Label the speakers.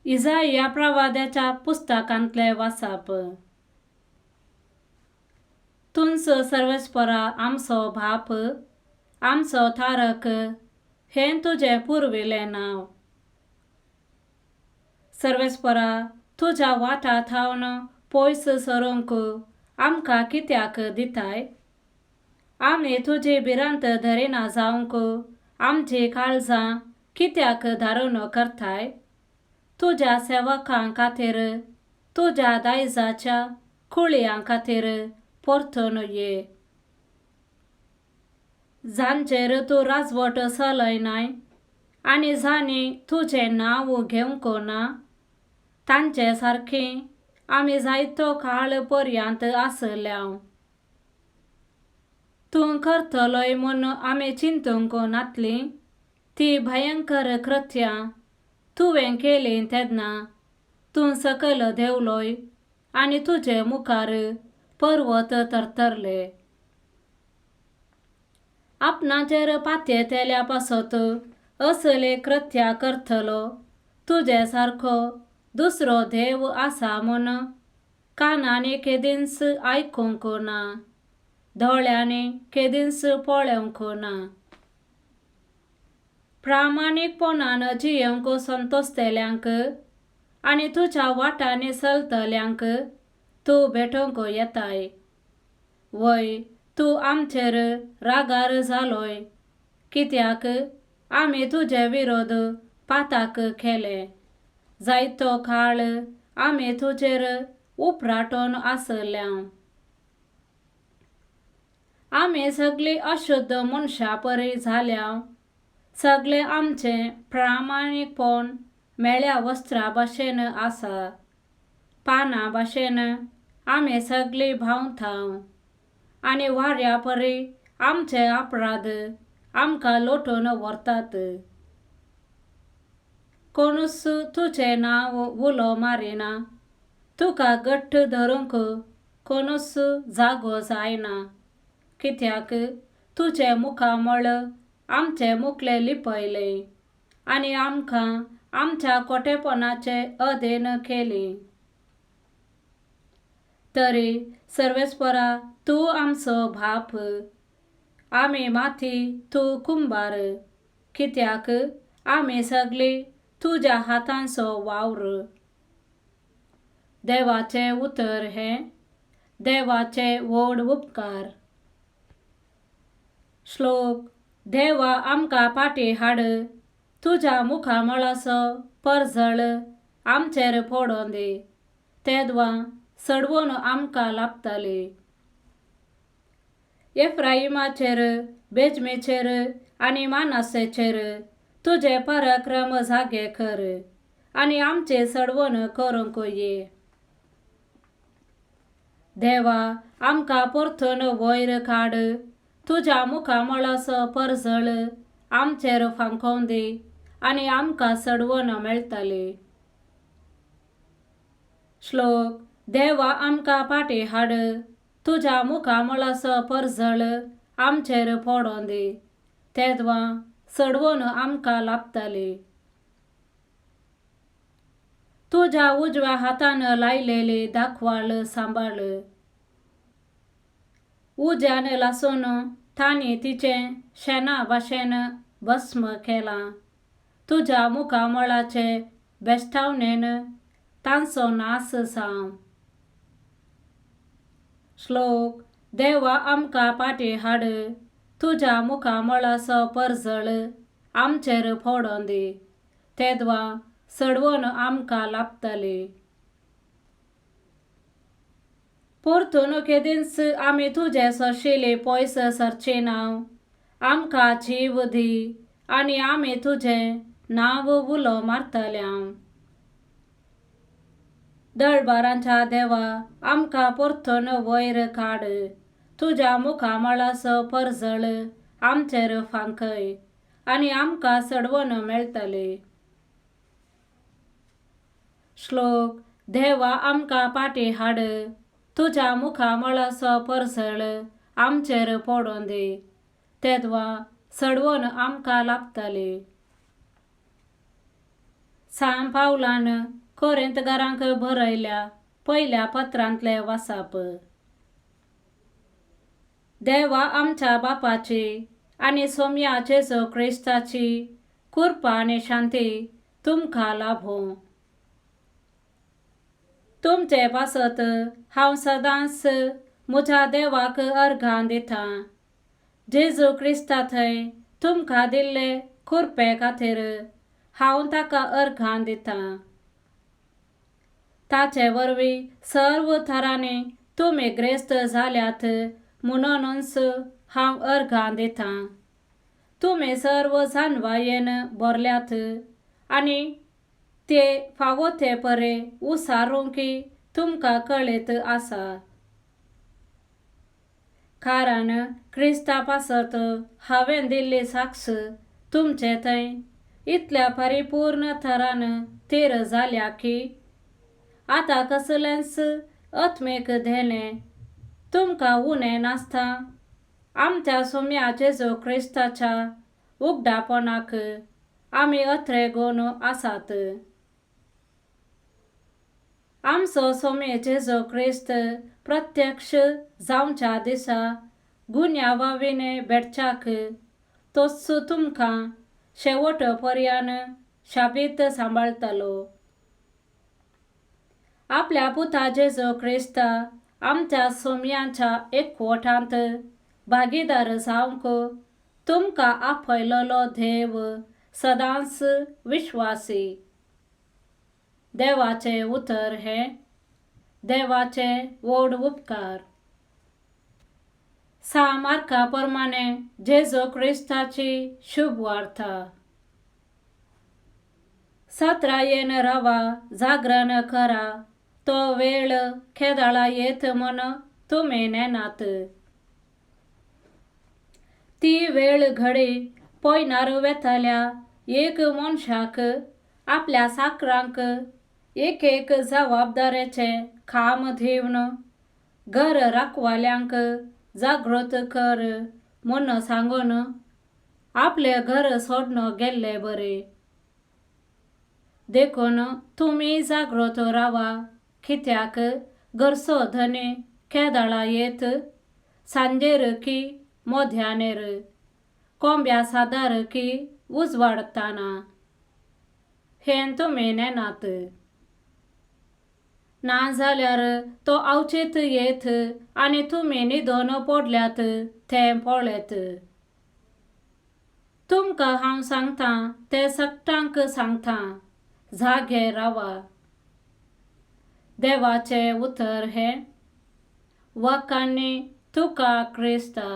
Speaker 1: इजाया प्रवाद्याच्या पुस्तकांतले वाचप. तुंच सर्वेस्परा आमचो बाप, आमचो तारक हें तुजें पुर्विल्लें नांव. सर्वेस्परा तुज्या वाटा थावन पयस सरूंक आमकां कित्याक दिताय? आमी तुजी भिरांत धरिना जावंक आमची काळजां कित्याक धारून करताय? तुज्या सेवकां खातीर, तुज्या दायजाच्या कुळयां खातीर परतून ये. जांचेर तूं राजवट चलयनाय आनी जांणी तुजें नांव घेवंक ना तांचे सारकी आमी जायतो काळ पर्यंत आसल्या. तूं करतलोय म्हूण आमी चिंतूंक नातली ती भयंकर कृत्यां तुवें केलीं तेन्ना तूं सकयल देंवलोय आनी तुजे मुखार पर्वत थरथरले. आपणाचेर पातयेतल्या पासत असले कृत्यां करतलो तुजे सारको दुसरो देव आसा म्हूण कानांनी केदींच आयकूंक ना, दोळ्यांनी केदींच पळोवंक ना. प्रामाणीकपणान जियेवंक संतोसतल्यांक आनी तुज्या वाटांनी चलतल्यांक तूं भेटोवंक येताय. वय, तूं आमचेर रागार जालोय कित्याक आमी तुजे विरोध पाताक केले. जायतो काळ आमी तुजेर उपराटून आसल्या. आमी सगळीं अशुद्ध मनशां परी जाल्या. सगळें आमचें प्रामाणीकपण मेळ्या वस्त्रा भाशेन आसा. पानां भाशेन आमी सगळीं भावता आनी वाऱ्या परी आमचे अपराध आमकां लोटून व्हरतात. कोणूच तुजें नांव उलो मारिना, तुका घट्ट धरूंक कोणूच जागो जायना, कित्याक तुजें मुखामळ आमचें मुखलें लिपयलें आनी आमकां आमच्या खोटेपणाचे अधीन केली. तरी सर्वेस्परा तूं आमचो बाप, आमी माती तूं कुंभार, कित्याक आमी सगळीं तुज्या हातांचो वावर. देवाचें उतर हें देवाचे व्हड उपकार. श्लोक. देवा आमकां फाटीं हाड, तुज्या मुखामळाचो परजळ आमचेर पडोवं दी, तेदवां सडवून आमकां लाबतली. एफ्राइमाचेर, बेजमेचेर आनी मानसेचेर तुजे पराक्रम जागे कर आनी आमचे सडवण करूंक ये. देवा आमकां परतून वयर काड, तुज्या मुखामळाचो परजळ आमचेर फांकोवं दी आनी आमकां सडवण मेळटली. श्लोक. देवा आमकां फाटीं हाड, तुज्या मुखामळाचो परजळ आमचेर पडोवं दी, तेदवां सडवण आमकां लाबतली. तुज्या उजव्या हातान लायलेली दाखवाल सांबाळ. उज्यान लासून तांणी तिचें शेणा भाशेन भस्म केलां. तुज्या मुखामळाचे बेश्टावणेन तांचो नाश जावं. श्लोक. देवा आमकां फाटीं हाड, तुज्या मुखामळाचो परजळ आमचेर पडोवं दी, तेदवां सडवण आमकां लाबतली. परतून केदींच आमी तुजे सरशिले पयस सरचे ना. आमकां जीव दी आनी आमी तुजें नांव उलो मारतल्या. दळबारांच्या देवा आमकां परतून वयर काड, तुज्या मुखामळाचो परजळ आमचेर फांकय आनी आमकां सडवण मेळटली. श्लोक. देवा आमकां फाटीं हाड, तुज्या मुखामळाचो परजळ आमचेर पडोवं दी, तेदवां सडवण आमकां लाबतली. सांत पावलान कोरिंतकारांक बरयल्या पयल्या पत्रांतलें वाचप. देवा आमच्या बापाची आनी सोमया जेजू क्रिस्ताची कृपा आनी शांती तुमकां लाभूं. तुमचे पासत हांव सदांच म्हज्या देवाक अर्घां दितां. जेजू क्रिस्ता थंय तुमकां दिल्ले कृपे खातीर हांव ताका अर्घां दितां. ताचे वरवीं सर्व थरांनी तुमी ग्रेस्त जाल्यात म्हणूनच हांव अर्घां दितां. तुमी सर्व जाणवायेन भरल्यात आनी ते फावो ते परे उसारूंक तुमकां कळीत आसा. कारण क्रिस्ता पासत हांवें दिल्ली साक्ष तुमचे थंय इतल्या परिपूर्ण थरान थीर जाल्या की आतां कसलेंच आत्मीक देणें तुमकां उणें नासता आमच्या सोम्या जेजू क्रिस्ताच्या उगडापणाक आमी अत्रे गुण आसात. आमचो सोमे जेजू क्रिस्त प्रत्यक्ष जावच्या दिसा गुन्यांवाविणें भेटच्याक तोच तुमकां शेवट पर्यान शाबीत सांबाळटलो. आपल्या पुता जेजू क्रिस्ता आमच्या सोम्यांच्या एकवटांत भागीदार जावंक तुमकां आपयलेलो देव सदांच विश्वासी. देवाचें उतर हें देवाचे व्हड उपकार. सांत मार्का प्रमाणे जेजू क्रिस्ताची शुभ वार्ता. सत्रायेन रावा, जागरण करा, तो वेळ केदळा येत म्हूण तुमी नेनात. ती वेळ घडी पयणार वेतल्या एक मनशाक आपल्या साकरांक एक एक जबाबदारेचें काम दिवन घर राखवाल्यांक जागृत कर म्हूण सांगून आपलें घर सोडून गेल्ले बरें. देखून तुमी जागृत रावा, कित्याक घरचो धनी केदळा येत सांजेर की मध्यानेर कोंब्या सादार की उजवाडताना हें तुमी नेनात. ना जाल्यार तो अवचीत येत आनी तुमी न्हिदून पडल्यात तें पळयत. तुमकां हांव सांगतां तें सगटांक सांगतां, जागे रावा. देवाचें उतर हें. वखाणी तुका क्रिस्ता.